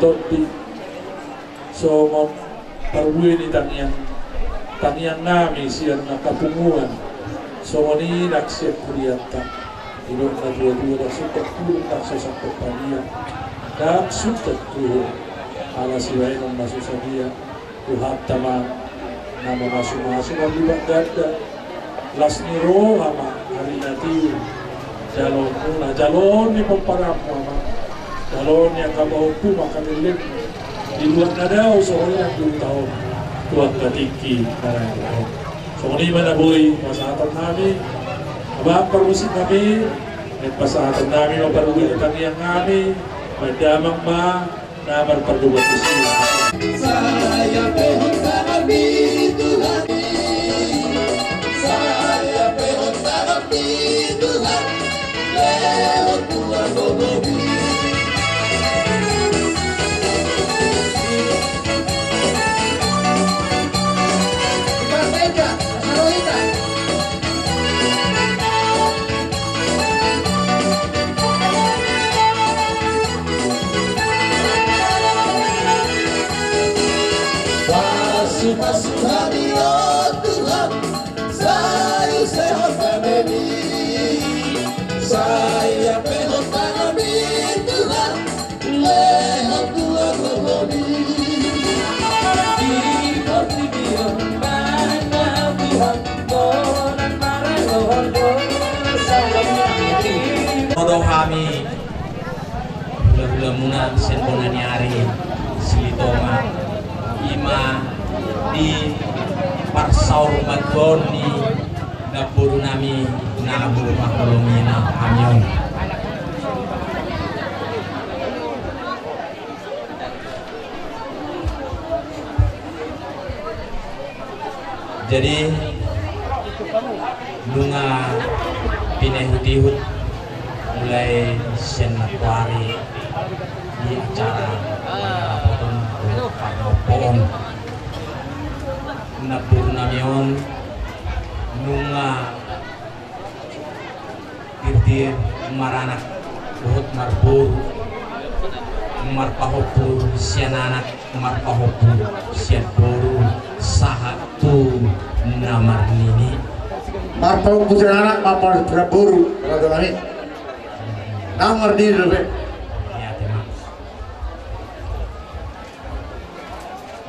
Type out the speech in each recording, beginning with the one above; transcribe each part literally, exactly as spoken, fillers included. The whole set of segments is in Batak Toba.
Tondi songon parbue ni tangiang, tangiang nami sian angka punguan, songon i nang sian hurianta. Didok na tua-tua, ndang sundat pulung, ndang so sangkot padia, ndang sundat uhum, ala sibaenon ma so sadia. Tuhanta ma na mamasu-masu marlipat ganda. Las ni roha ma ari na tiu. Jaloonmuna, jaloon ni pomparanmu, Amang. Jaloon ni angka pahompu ma angka lelengmu. Di luat na dao songon i nang di huta on, tu angka tingki na naeng ro. Songon i ma na boi pasahaton nami. Amang parmusik nami, naeng pasahaton nami ma parbue ni tangiang nami. Baen damang ma na marpardomuan tusi. Saya mohon tangan-Mu, Tuhan. Saya mohon tangan-Mu, Tuhan. Lewat Tuhan, tolong. Pasu-pasu hami, o Tuhan, sai sehat hami. Sai hape hot hami, Tuhan, lehon tu roha-Mu. Di portibi on, mana Tuhan, bolan marelo, bolan salam. Olo hami hula-hulamuna sian bona ni ari Silitonga, i ma di parsaurmatuaon ni namboru nami na hurang holong i na hami on. Jadi, nunga pinihut-ihut mulai sian nantoari di acara parrapoton dohot parnompoon namboru nami on, nunga tirtir maranak dohot marboru, marpahompu sian anak, marpahompu sian boru, sahat tu na marnini. Marpahompu sian anak, marpahompu sian boru, raja nami. Na marnini dope.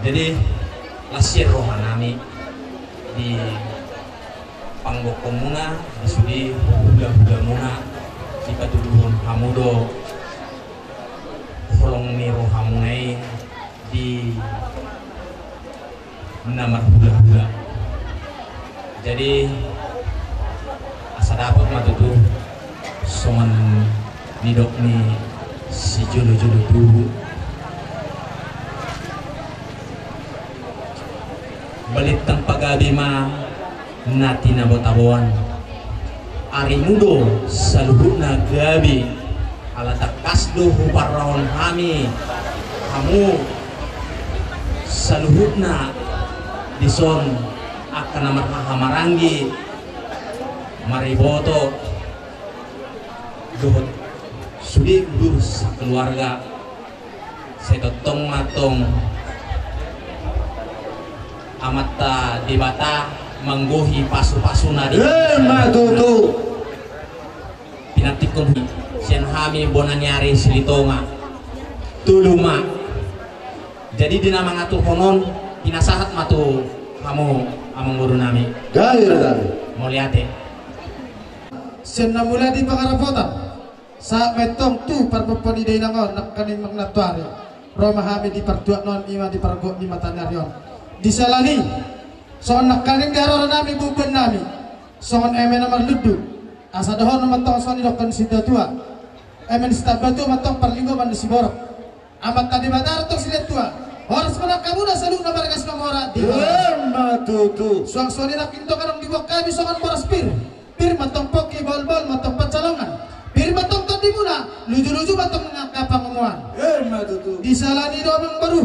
Jadi, las sian roha nami di panggokkonmuna, di sude hula-hulamuna, dipatuduhon hamu do holong ni rohamuna i di na marhula-hula. Jadi, asa dapot ma tutu songon nidok ni sijolo-jolo tubu. Balintang pagabe ma na tinabo-taboan. Arimu do saluhutna gabe, ala tangkas do huparrohahon hami hamu saluhutna dison, angka na marhaha maranggi, mariboto dohot sude udur sakeluarga. Sai tongtong ma tong Amanta Debata manggohi pasu-pasuna di. Emma tutu. Pinantikkon sian hami bona ni ari Silitonga. Tolu ma. Jadi di na mangaturhon on, pinasahat ma tu hamu amangboru nami. Gabe, gabe. Mauliate. Sian na mulai di pangarapotan sahat ma tong tu parpompa ni dainang on, nangkaning manang nantoari ro ma hami di partuatna on, i ma di pargok ni mataniari on. Di siala ni i, songon nangkaning di haroro nami, bubuan nami, songon eme na marlundu, asa dohonon ma tong songon nidokkon ni situatua. Eme ni sitambatua ma tong parlinggoman ni siborok. Amanta Debata do tong silehon tua. Horas ma nang hamuna saluhutna margas mamora di. Emma tutu. Suang songon i nangkin tong adong diboan hami songon boras pir. Pir ma tong pongki, bolbol ma tong pansalongan. Pir ma tong tondimuna, luju-luju ma tong angka pangomoan. Emma tutu. Di siala ni i do amangboru,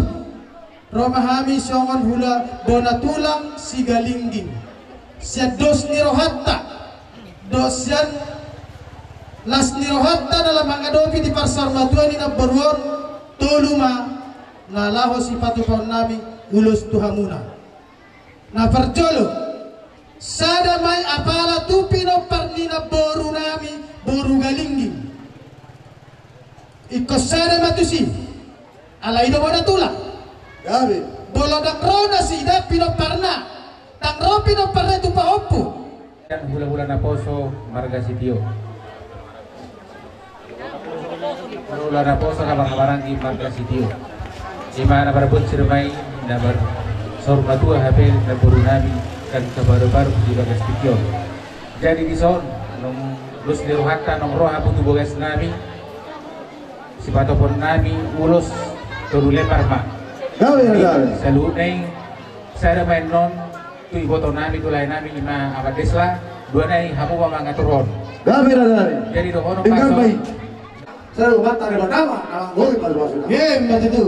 ro ma hami songon hula bona tulang Sigalingging. Sian dos ni rohanta dohot sian las ni rohanta na laho mangadopi di parsaurmatuaon ni namboru on, tolu ma na laho sipatupaonnami ulos tu hamuna. Na parjolo, sada ma i apala tu pinompar ni namborunami boru Galingging. Ingkon sada ma tusi. Alai do bona tulang. Gabe. Molo ndang ro nasida pinomparna, ndang ro pinomparna tu pahompu. Hulahula naposo marga Sitio. Hulahula naposo habaranggi marga Sitio. Ima na marbonsir ma i, na marsaur matua hape namborunami, kan kabaru-baru di bagas tingki on. Jadi dison, nung lus ni rohanta, nung ro hamu tu bagasnami, sipatupaonnami ulos tolu lembar ma. Gabe, gabe. Saluhutna i sada ma annon tu ibotonami, tu laenami, ima Amang Desla, duana i hamu ma mangaturhon. Gabe, gabe. Jadi dohonon ma i. Sada ma annon tu ibotonami, ima Amang Desla. Ima tutu.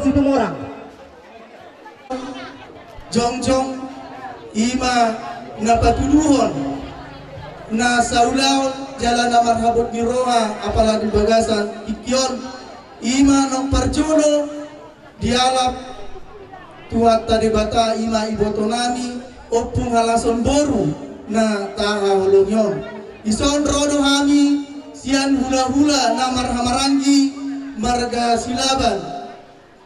Situmorang. Jongjong, i ma na patuduhon na saulaon jala na marhabot ni roha, apala di bagasan tingki on, i ma naung parjolo dialap Tuhanta Debata, i ma ibotonami Ompung Halason boru na tahaholongi on. Dison ro do hami sian hulahula na marhahamaranggi marga Silaban.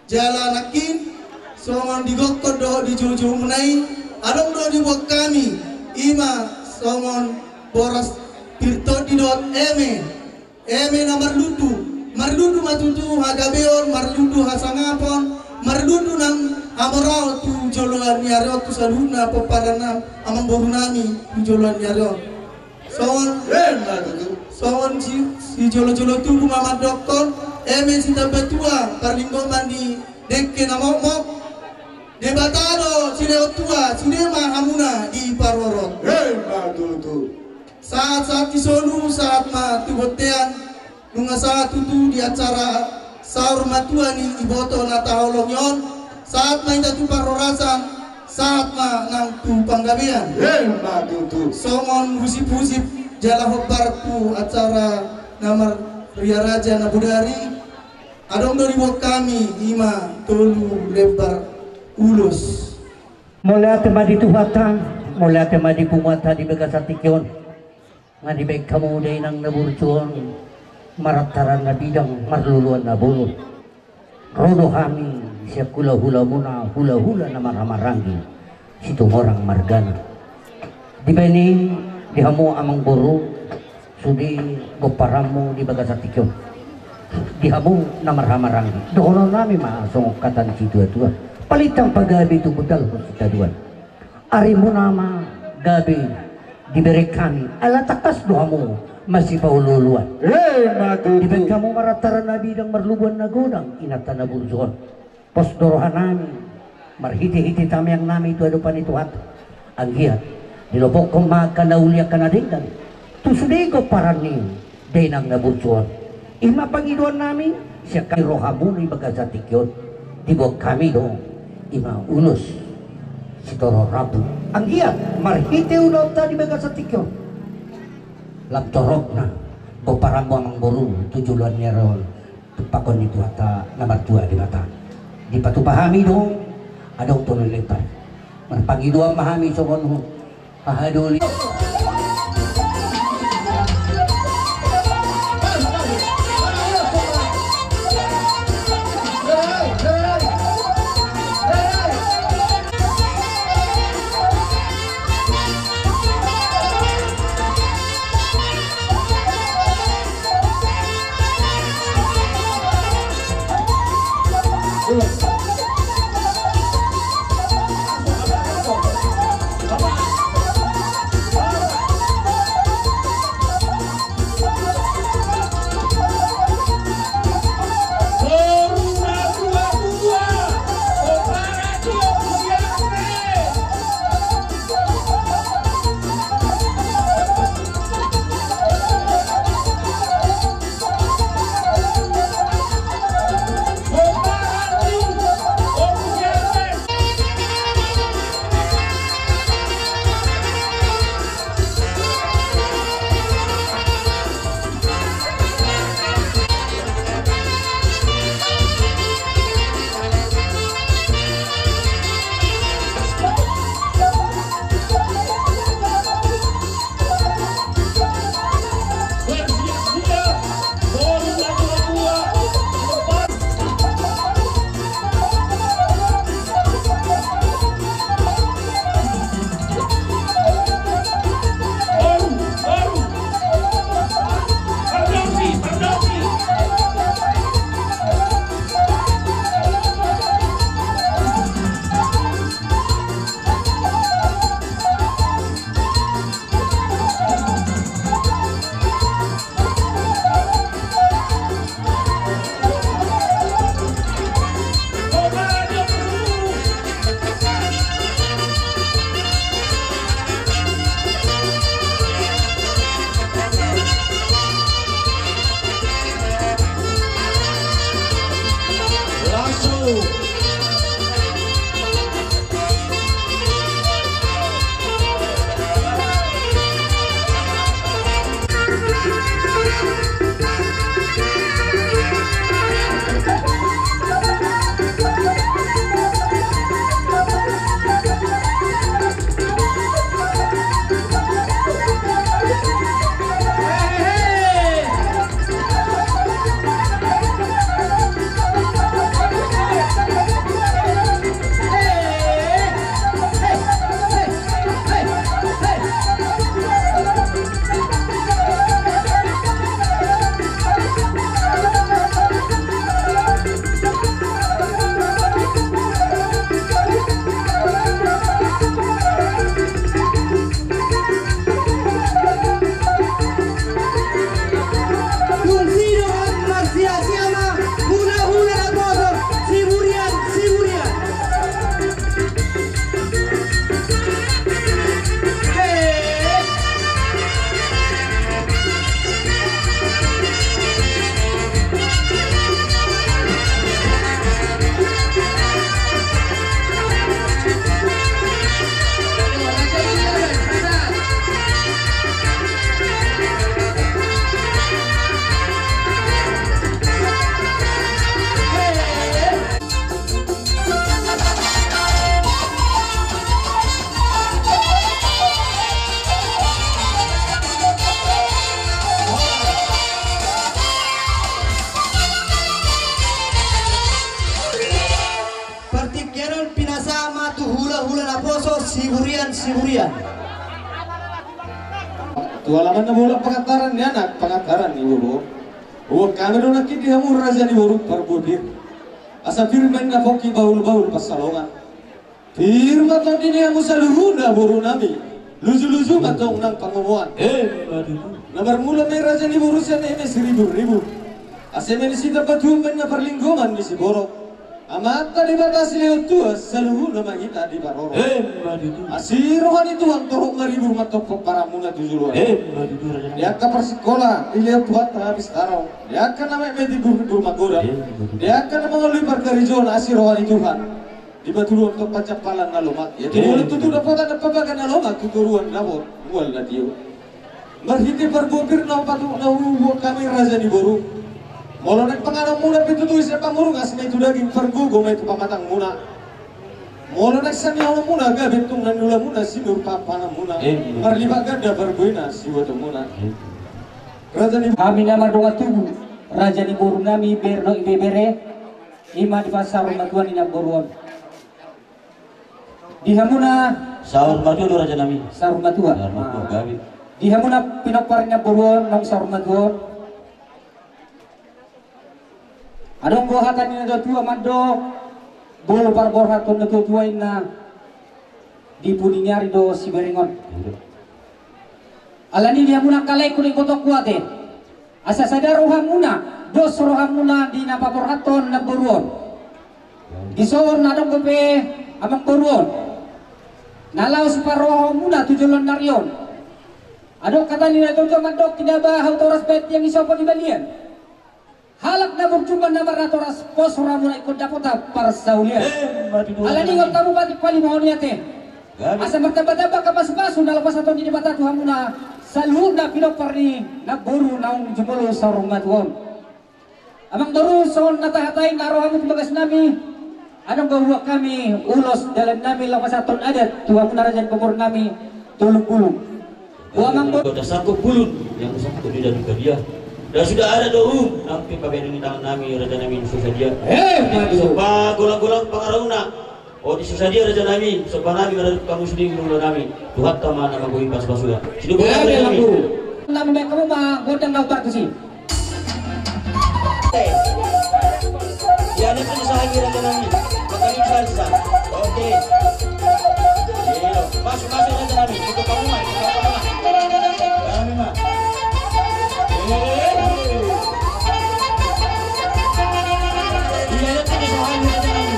Jala nangkin songon di gokkon dohot di joujoumuna i, adong do diboan hami, i ma songon boras pir tondi dohot eme, eme na marlundu, marlundu ma tutu hagabeon, marlundu hasangapon, marlundu nang hamoraon tu joloan ni ari on, tu saluhutna pomparan nami, amangborunami tu joloan ni ari on. Songon, eh, na tutu, songon si, sijolojolo tubu ma mandokkon, eme sitamba tua parlinggoman ni dengke na mokmok. Debata do silehon tua, sude ma hamuna diparorot. Eh, na tutu. Sahat-sahat ni solu, sahat ma tu bontean. Nunga sahat tutu di acara saur matua ni iboto na tahaholongi on, sahat ma hita tu parhorasan, sahat ma nang tu panggabean. Emma tutu. Songon husip-husip jala hombar tu acara na marria raja na bodari, adong do diboan hami, i ma tolu lembar ulos. Mauliate ma di Tuhanta, mauliate ma di punguanta di bagasan tingki on. Nga dibaen hamu dainang na burju on, marantaran na bidang, marluluan na bolon. Ro do hami sian hulahulamuna, hulahula na marhahamaranggi, Situmorang margana. Dibaen i di hamu amangboru, sude gomparanmu di bagasan tingki on. Di hamu na marhahamaranggi, dohononnami ma songon hata ni situatua: Palintang pagabe, tumundalhon sitadoan. Arimuna ma gabe dibereng hami, ala tangkas do hamu masipaolooloan. Emma tutu. Dibaen hamu marantaran na bidang, marluluan na godang, inanta na burju on. Pos do rohanami marhitehite tangiangnami tu adopan ni Tuhanta. Anggiat dilopokhon ma angka na uli, angka na denggan tu sude gomparan ni dainang na burju on. I ma pangidoannami sian hami, rohamuna di bagasan tingki on. Diboan hami do i ma ulos sitorop rambu. Anggiat marhite ulaonta di bagasan tingki on, lam toropna gomparanmu amangboru tu joloan ni ari on, tumpahon ni Tuhanta na martua Debata. Dipatupa hami do adong tolu lembar. Marpangidoan ma hami songon hahadoli. Siburian. Tu alaman na bolak pangantaran ni anak, pangantaran ni boru. Uang kami do nangkin di hamu raja ni boru parbue pir. Asa pir ma inna pongki bahul-bahul pansalongan. Pir ma tondi ni hamu saluhutna boru nami. Luju-luju ma tong nang pangomoan. Eh, ma tutu. Na marmula ma i raja ni boru sian eme siribu-ribu. Asa eme ni sitambatua ma inna parlinggoman ni siborok. Amanta Debata silehon tua saluhutna ma hita diparorot. Eh, ma tutu. Asi roha ni Tuhan torop maribur ma tong pomparanmuna tu joloan. Eh, ma tutu raja. Di angka parsikola dilehon Tuhanta habis tarong. Di angka na metmet dibur-bur magodang. Eh, ma tutu. Di angka na mangoloi parkarejoan asi roha ni Tuhan. Dipatuduhon tong pancampalan na lomak. Ia tu molo tutu dapotan na papaga na lomak tu toruan dapot mual na tio. Marhite parbue pir na patut na hubuat hami raja ni boru. Molo naeng panganonmuna pe tutu ise pamurung asi ma i tu daging pargogo ma i tu pamatangmuna. Molo naeng sangihonmuna gabe tong na niulamuna sinur papananmuna. Eh. Marlipat ganda parbuena siuatonmuna. Eh. Raja ni hami na mardongan tubu raja ni boru nami ber dohot ibebere. Ima di pasaur matua ni namboru on. Di hamuna saur matua do raja nami. Saur matua. Saur matua. Ah. Gabe. Di hamuna pinompar ni namboru on naung saur matua on. Adong do hata ni natuatua mandok, bolo parborhat tu natuatua inna di pudi ni ari do sibereng on. Iya. Alani i di hamuna angka laengku, ibotongku ate. Asa sada rohamuna, dos rohamuna di na paborhathon namboru on. Dison adong dope amangboru on na laho siparrohamuna tu joloan ni ari on. Adong hata ni natuatua mandok, tinaba hau toras baen tiang i sopo di balian. Halak na burju ma na marnatoras, pos rohamuna ingkon dapotan parsaulian. Eh, ma tutu. Alani i ngot hamu patik palimahon i ate. Gabe. Asa martambatamba angka pasupasu na laho pasahathon ni Debata tu hamuna saluhutna pinompar ni namboru naung jumolo saur matua on. Amangboru, songon na tahatai na ro hamu tu bagas nami. Adong do hubuat hami ulos dalan nami laho pasahathon adat tu hamuna raja ni pamoruon nami Tolong Bulung. Boa amangboru. Dasarko bulung yang sangko di dadu kadia. Dan sudah ada dohum nanti pakai dengan tangan nami raja nami so sadia. Eh, maju. Sopa golang-golang pangarahutna. Oh, di so sadia raja nami, sopa nami ngarahut hamu sude hulahula nami. Tuhanta ma na manggohi pasupasuna. Sidung. Eh, boleh, boleh, nami. Nami baik kamu mah godang na utar tusi. Iya, dia kan usaha kira ke nami. Bukan bisa, bisa. Oke. Iya, masuk, masuk aja nami. Ikut kamu mah, ikut kamu mah. Nami mah. Iya, iya. Iya, dia kan usaha kira ke nami.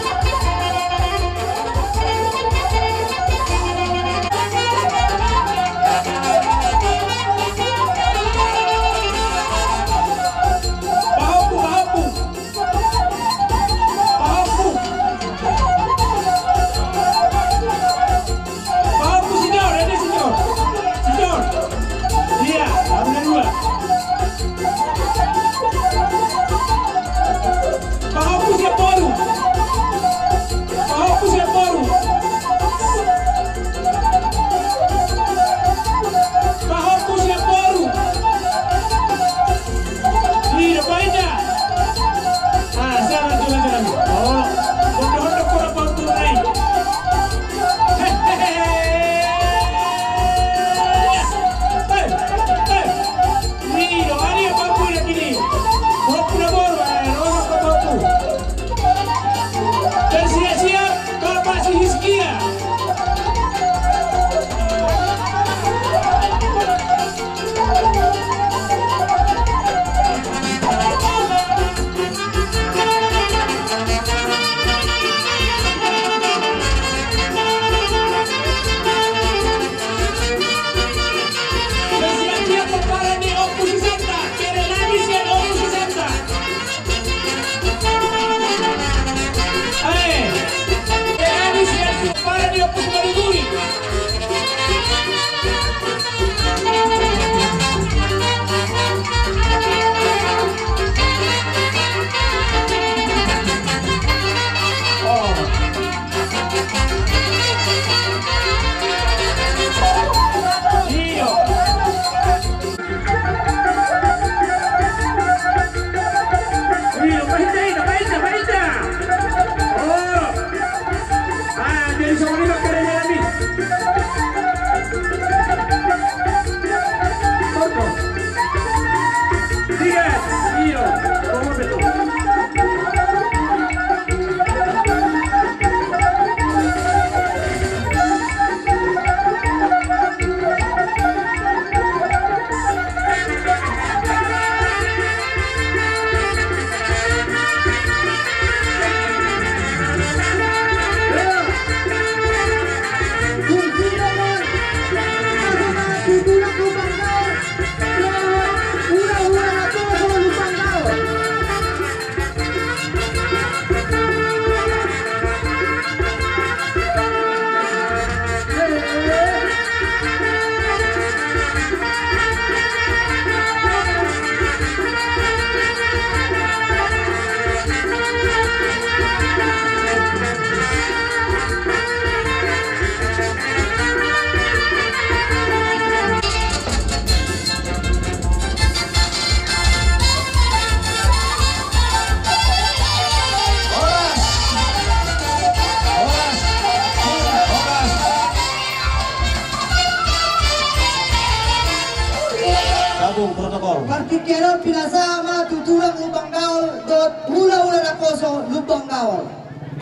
Protokol. Partingkian on pinasahat ma tu tulang Lumban Gaol dohot hulahula naposo Lumban Gaol.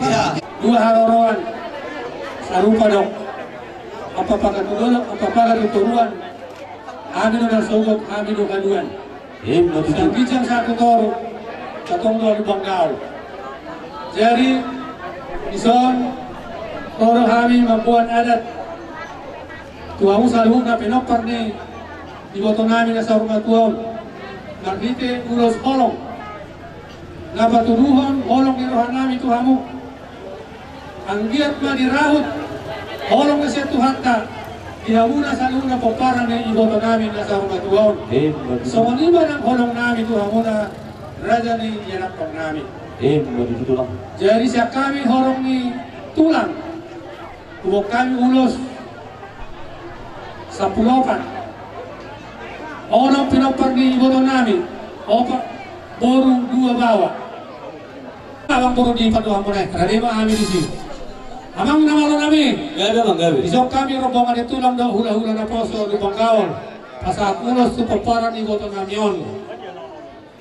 Iya. Dua haroroan sarupa do. Ampa paga tu dolok, ampa paga tu toruan. Hami do na sogot, hami do haduan. Ima tutu. Sian ginjang sahat tu toru, tongtong do Lumban Gaol. Jadi dison ro do hami mamboan adat tu hamu saluhutna pinompar ni ibotonami na saur matua on, marhite ulos holong na patuduhon holong ni rohanami tu hamu. Anggiat ma dirahut holong na sian Tuhanta di hamuna saluhutna pomparan ni ibotonami na saur matua on. Ima tutu. Songon i ma nang holongnami tu hamuna raja ni ianakhonnami. Ima tutu, tulang. Jadi sian hami horong ni tulang, huboan hami ulos sampulu opat. Onom pinompar ni ibotonami, opat boru dua baoa. Amang boru di pandohan muna, rade ma hami disi. Amang na malonami. Gabe, amang, gabe. Dison hami rombongan ni tulang dohot hulahula naposo Lumban Gaol pasahat ulos tu pomparan ni ibotonami on.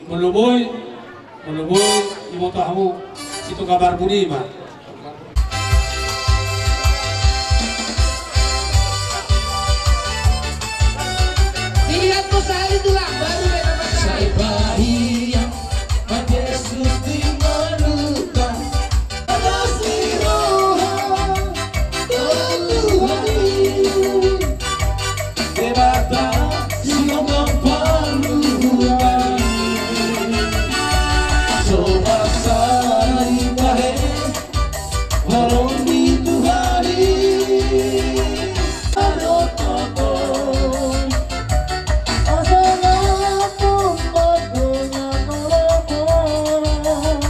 Molo boi, molo boi diboto hamu, Sitoga Marbun i ma. Dilihat ko sahali tulang baru deh dapat. Sai bahiang mate suti manuta. Atas ni roha Tuhan i. Debata singkop parhutani. Soba sari tahe holong ni Tuhan i. Adong tongtong asa na pun badongan holong.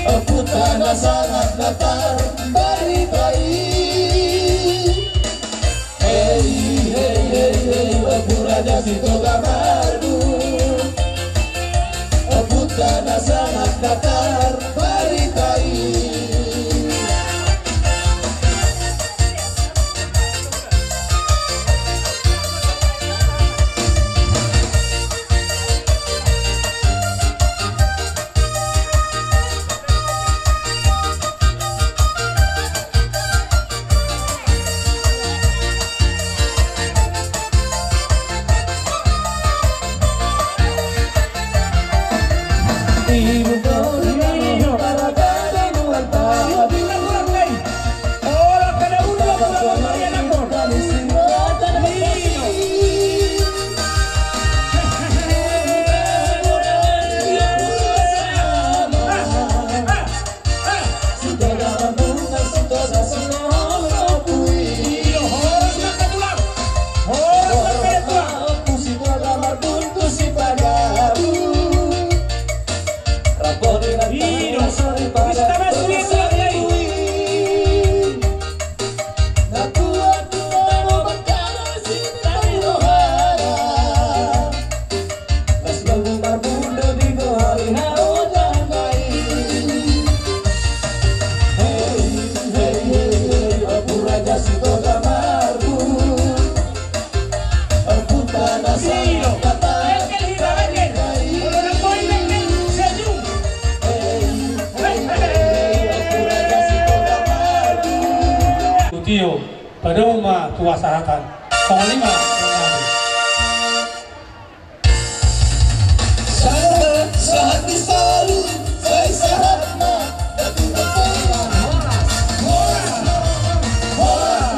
Ompunta na sangap na tarbarita i. Hei, hei, hei, hei, Ompu Raja Sitoga Marbu. Ompunta na sangap na tarbarita i. Tio, padomu ma tu hasahatan. Songon i ma. Sahat, sahat ni salu, sai sahat ma. Horas, horas, horas,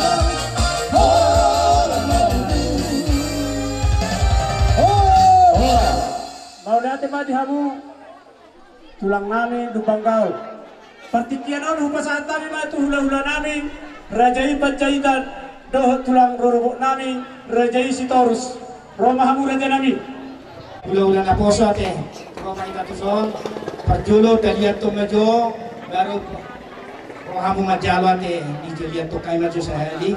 horas. Horas. Mauliate ma di hamu. Tulang nami Lumban Gaol. Partingkian on hupasahat hami ma tu hulahula nami, Raja i Panjaitan, dohot tulang rorobot nami, Raja i Sitorus. Ro ma hamu raja nami. Hulahula naposo ate, ro ma hita tuson. Parjolo taliathon ma jo, baru ro hamu manjalo ate, dijaliathon hami ma jo sahali.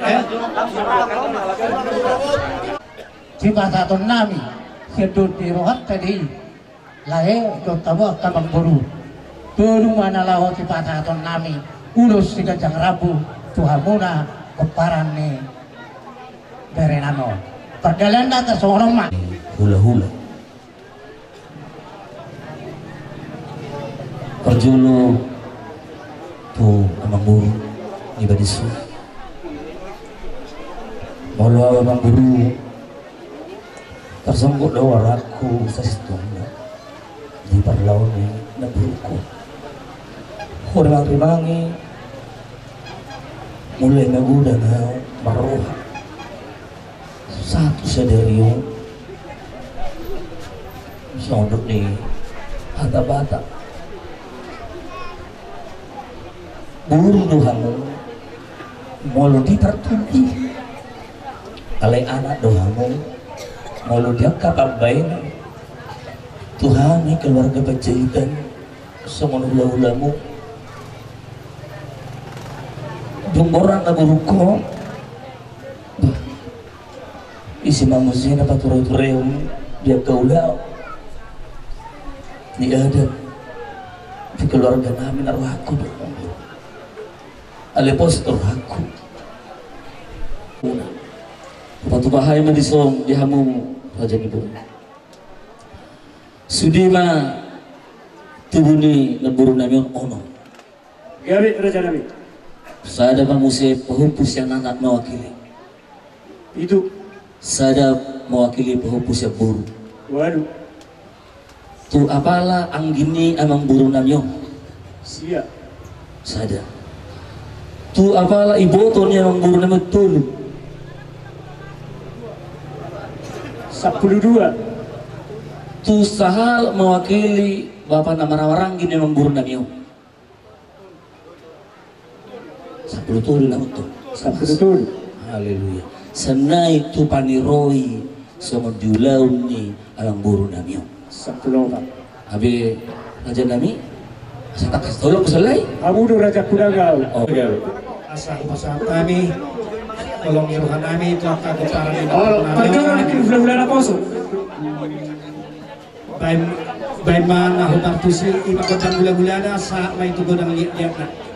Eh? Sipasahaton nami, sian dohot ni rohanta do i, lae dohot hamu angka amangboru. Tolu ma na laho sipasahaton nami, ulos siganjang rambu, tu hamuna pomparan ni bere nami on. Pardalanan na songon on ma. Hulahula. Parjolo tu amangboru ni Banisu. Molo au amangboru, tarsonggot do goarhu sasintongna di parlao ni namboruku. Hurimangi-rimangi, mulai magodang ahu marroha. Satu sadari on, songon dok ni hata Batak. Boru do hamu, molo di partubi. Alai anak do hamu, molo di angka pambahenan. Tu hami keluarga Panjaitan, songon hula-hulamu. Dung borhat na borungkon, bah, ise ma muse na pature-turehon di angka ulaon ni adat di keluarga nami na rohangku do. Alai pos do rohangku. Patupa hami ma dison di hamu raja ni boru. Sude ma tubu ni namboru nami on onom. Gabe raja nami. Sada ma muse pahompu sian anak mewakili. Pitu. Sada mewakili pahompu sian boru. Walu. Tu apala anggi ni amangboru nami on? Sia. Sada. Tu apala iboto ni amangboru nami on? Tolu. Sampulu dua. Tu sahalak mewakili bapa na marhahamaranggi ni amangboru nami on? Sampulu tolu na untuk. Sampulu tolu. Haleluya. Sian na i tu paniroi songon di ulaon ni amangboru nami on? Sampulu opat. Gabe raja nami. Asa tangkas tolong selai. Abu do raja kuda gau. Oh. Asa hupasahat hami. Tolong i roha nami tu angka gomparan ni. Oh, parjolo ni hula-hula na poso. Baen, baen ma na hupartusi, ima godang gula-gulana, sahat ma i tu godang liat-liatna.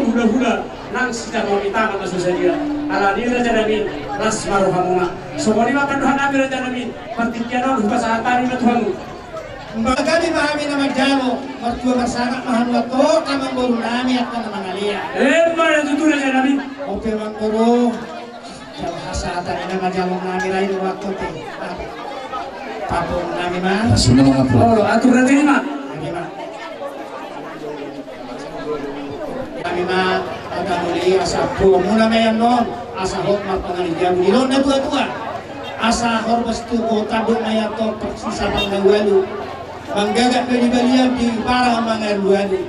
Hulahula nang sitangol ni tangan na so sadia. Alani i raja nami, las ma rohamuna. Songon i ma pandohan nami raja nami, partingkian on hupasahat hami ma tu hamu. Margabe ma hami na manjalo, martua marsangap ma hamu antong amangboru nami angka na mangalean. Emma na tutu raja nami. Oke amangboru. Jala hasahatan i na manjalo nami rai do waktu te. Papu nami ma. Pasu ma. Olo, atur raja i ma. Nami ma. Nami ma, ata muli asa puo muna ma i annon, asa hot martonga ni jabu dilon na tua-tua. Asa horbos tu kota do ma i antong parsisapang na ualu. Manggagak bali-balian di para mangalualu.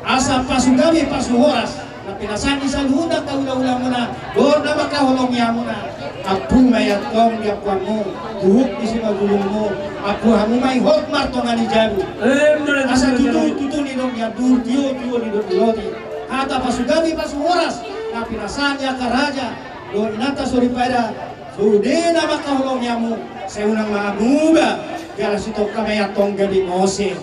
Asa pasu gabe pasu horas na pinasahat ni saluhut angka hula-hulamuna, dohot na mangkaholongi hamuna. Ampu ma i antong di ampuanmu, buhuk di simanjujungmu, ampu hamu ma i hot martonga ni jabu. Asa tutu-tutu nidok ni andur, tio-tio nidok ni roti. Hata pasu gabe pasu horas na pinasahat ni angka raja dohot inanta soripada. Sude na mangkaholongi hamu, sai unang ma muba, jala sitongka ma i antong gabe mose.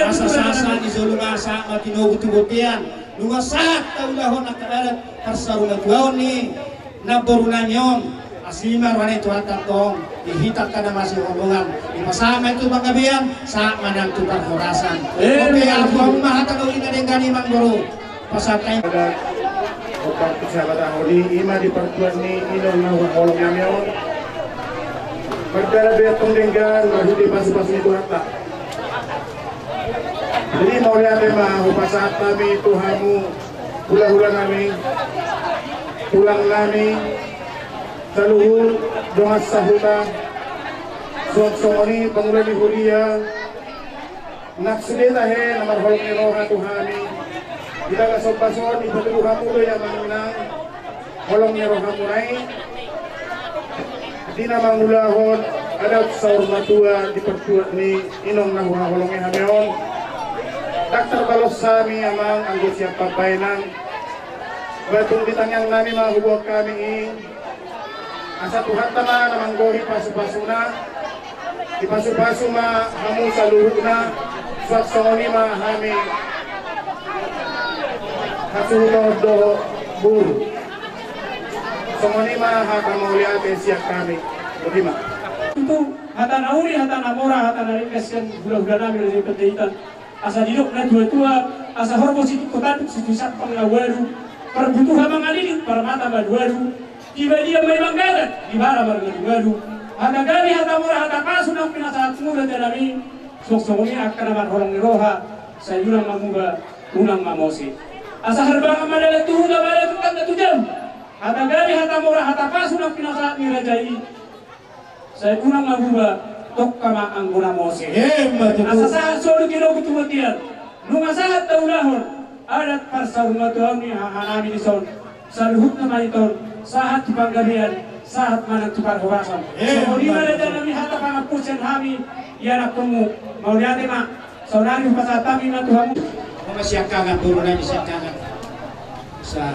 Asa sahat-sahat ni jolma sahat ma tinogu tu bontean. Nunga sahat taulahon angka adat parsarumatuaon ni namboru nami on. Asi ma roha ni Tuhanta antong di hita angka na masihaholongan. Dipasahat ma i tu panggabean, sahat ma nang tu parhorasan. Oke, ampu hamu ma hata na uli na denggan i amangboru. Pasahat hami. Pada opat persahabatan holi, ima di partuat ni inong na huhaholongi hami on. Mardalan be antong denggan, marhite pasu-pasu ni Tuhanta. Jadi mauliate ma hupasahat hami tu hamu, hula-hula nami, tulang nami, saluhut dongan sahuta, suang songon i pangula ni huria, nang sude tahe na marholong ni roha tu hami. Di bagasan bason i patudu hamu do i amang inang holong ni rohamuna i. Di na mangulahon adat saur matua di partuat ni inong na huhaholongi hami on. Ndang tarbalos hami amang anggo sian pambahenan. Ba tung di tangiang nami ma huboan hami i. Asa Tuhanta ma na manggohi pasu-pasuna. Dipasu-pasu ma hamu saluhutna. Suang songon i ma hami hasuhuton dohot boru. Songon i ma hata mauliate sian hami. Botima. Tutu hata na uli, hata na mora, hata na ringgas sian hula-hula nami Raja ni Panjaitan. Asa didok na tua-tua, asa horbo situtu tanduk situtu sampang na ualu, parbutuha mangalili parmata malualu, di badia ma i manggagat, di bara margalugalu. Hata gabe, hata mora, hata pasu nang pinasahatmu raja nami, suang songon i angka na marholong ni roha, sai unang ma muba, unang ma mose. Asa harbangan ma dalan tu huta, bada tu tanda tu jabu. Hata gabe, hata mora, hata pasu nang pinasahat ni raja i. Sai unang ma muba, tongka ma anggo na mose. Asa sahat solu tinogu tu bontean. Nunga sahat taulahon adat parsarumatuaon ni hahanami dison. Saluhutna ma i antong sahat tu panggabean, sahat ma nang tu parhorasan. Songon i ma raja nami hata pangampuon sian hami ianakhonmu. Mauliate ma. Saudari hupasahat hami ma tu hamu. Mama siangkangan, boru nami siangkangan. Sa.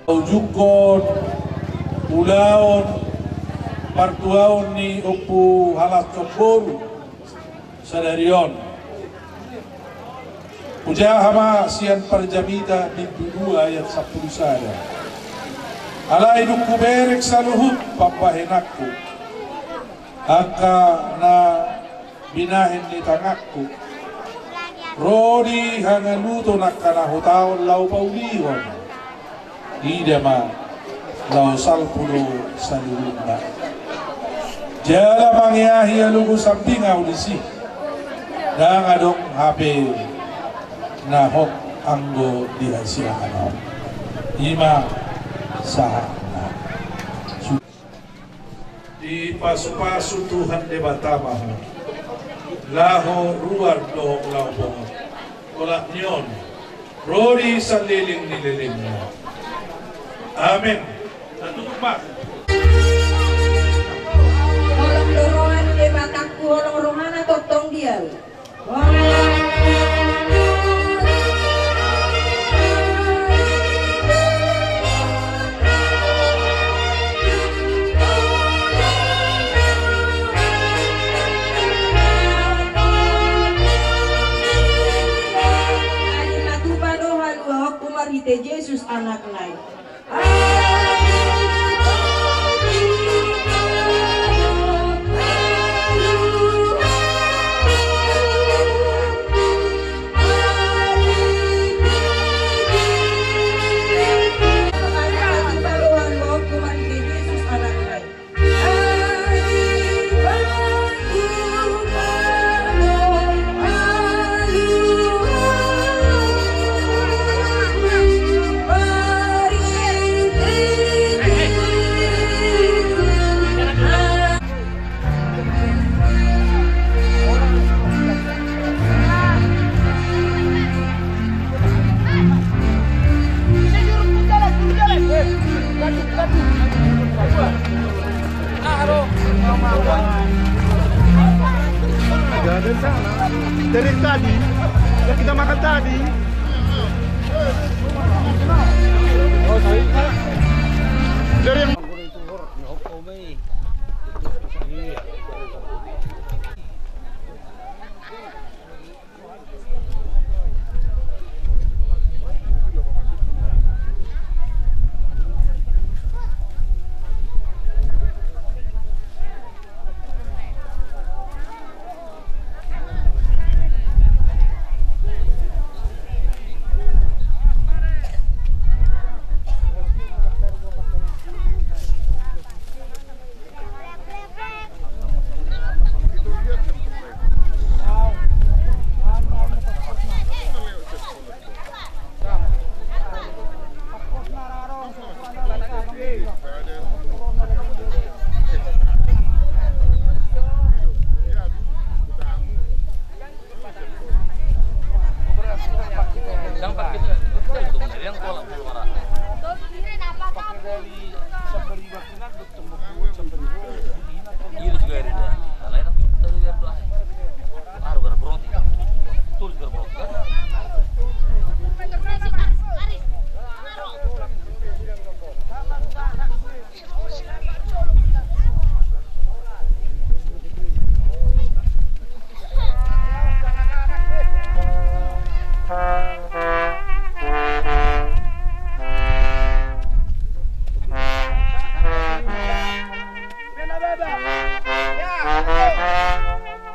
Ujungkon ulaon partuaon ni Ompu Halanson boru sadari on. Hujaha ma sian Parjamita bindu dua ayat sampulu sada. Alai dung hubereng saluhut pambahenanku, angka na binahen ni tanganku, ro di hangaluton angka na hutaon laho paulihon, ida ma laho salpu do saluhutna. Jala mangeahi alogo sambing ahu disi, ndang adong hape na hot anggo di hasiangan on. Ima sahatna. Dipasupasu Tuhan Debata ma ho laho ruar dohot laho bongot. Olat ni on ro di saleleng ni lelengna. Amen. Tatutup ma. Holong do roha ni Debatangku, holong rohana tongtong di ahu. Adi patupa do haluaonku marhite Jesus Anakna i. Dari tadi, ya kita makan tadi. Dari yang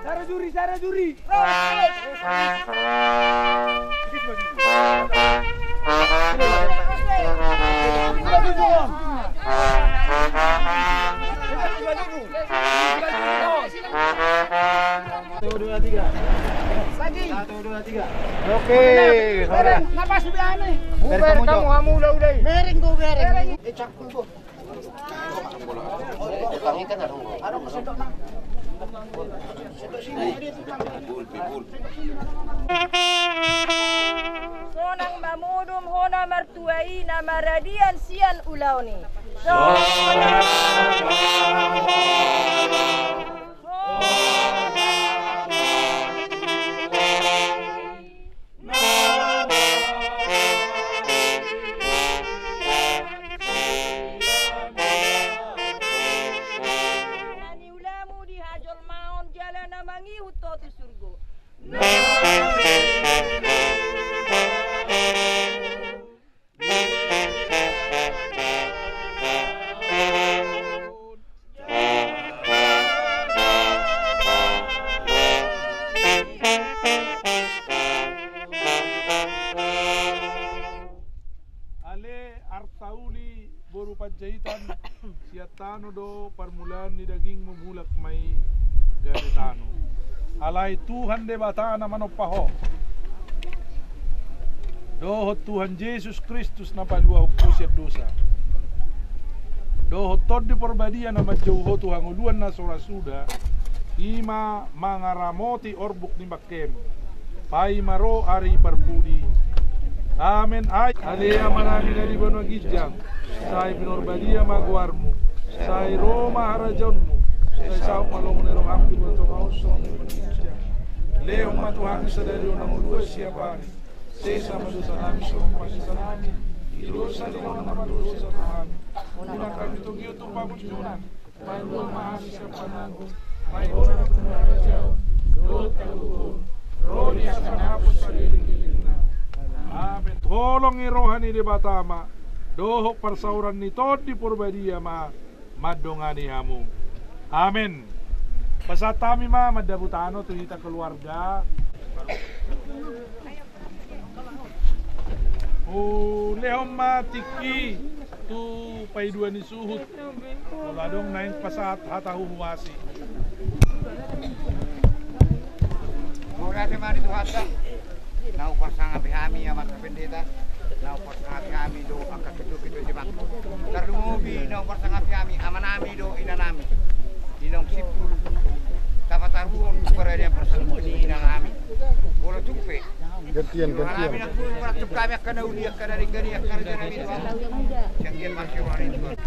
Sara juri, sara juri. Satu, dua, tiga. Satu, dua, tiga. Oke, bereng, napas udah aneh. Bereng kamu, kamu, udah, udah. Bereng, gua bereng. Bereng. Eh, cakul, gua. Sonang mamodom hona martua i na maradian sian ulaon i. Sonang. Panjaitan sian tano do parmulaan ni dagingmu, mulak ma i gabe tano. Alai Tuhan Debata na manompa ho dohot Tuhan Jesus Kristus na paluahon ho sian dosa, dohot Tondi Porbadia na manjou ho tu hangoluan na so ra suda, i ma mangaramoti orbuk ni bangkem, paima ro ari parpudi. Amen. Ai ale Amanami na di banua ginjang, sai pinarbadia ma goarmu, sai ro ma harajaonmu, sai saut ma lomo ni roham di banua tonga on songon na di banua ginjang. Lehon ma tu hami sadari on hangoluan siapari, sesa ma dosanami songon panesanami di dosa ni angka na mandosa tu hami. Unang hami togihon tu pangunjunan, palua ma hami sian pangago, ai Ho do nampuna harajaon dohot hagogoon, ro di angka na pos saleleng ni lelengna. Amen. Holong ni roha ni Debata ma dohot parsaoran ni Tondi Porbadia ma mandongani hamu. Amen. Pasahat hami ma mandabu tano tu hita keluarga. Hulehon ma tingki tu paidua ni suhut. Molo adong naeng pasahat hata huhuasi. Mauliate ma di Tuhanta. Na huparsangapi hami Amanta Pendeta, na huparsangapi hami do angka ketua-ketua jemaat. Tarlumobi na huparsangapi hami amanami do inanami. Di naung simpul tapataruhon tu parade parsaulian ni inanami. Molo tung pe gantian, gantian. Inanami na guru, maratuk hami angka na uli, angka na denggan i, angka raja nami Tuhan. Sian dia masih wari Tuhan.